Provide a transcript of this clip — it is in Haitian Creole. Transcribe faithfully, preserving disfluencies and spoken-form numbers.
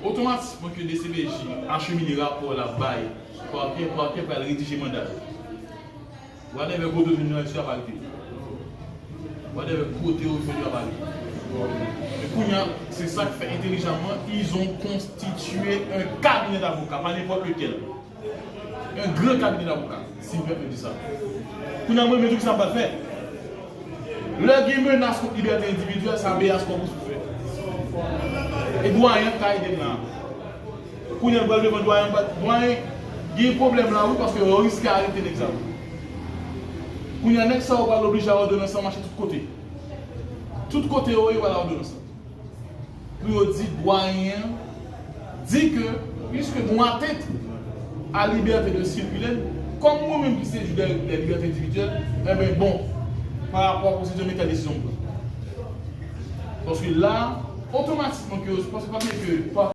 Otomatikman ke D C P J achemine rapò l ap bay pakè, pakè pral redije manda l. Whatever kote w jwenn jounalis yo ap arete. Whatever kote w jwenn yo ap arete. Men kounye a, se sa k fè entelijaman, ils ont constitué un cabinet d'avocats, pa nenpòt lekel. Un grand cabinet d'avocats, si m pèmèt di sa. Kounye a, mwen menm, tou ki sa m pral fè. Lè gen menas kont libète endividyèl, se habeas corpus pou fè. E dwayen an ka ede m la. Kounye a, nou pral devan dwayen an, dwayen, gen pwoblèm la, wi, paske yo riske arete nèg sa yo. Kounye a, nèg sa yo pral oblije a òdonans lan mache tout kote. Tout kote yo ye, yo pral a òdonans lan. Pou yo di dwayen an di ke, puiske gon atent a libète de sikile, kòm mwen menm ki se jij de, de libète endividyèl, enben bon, pa rapò a pwosedi an, men tèl desizyon m pran. Paske la, otomatikman ke, paske pa bliye ke pa,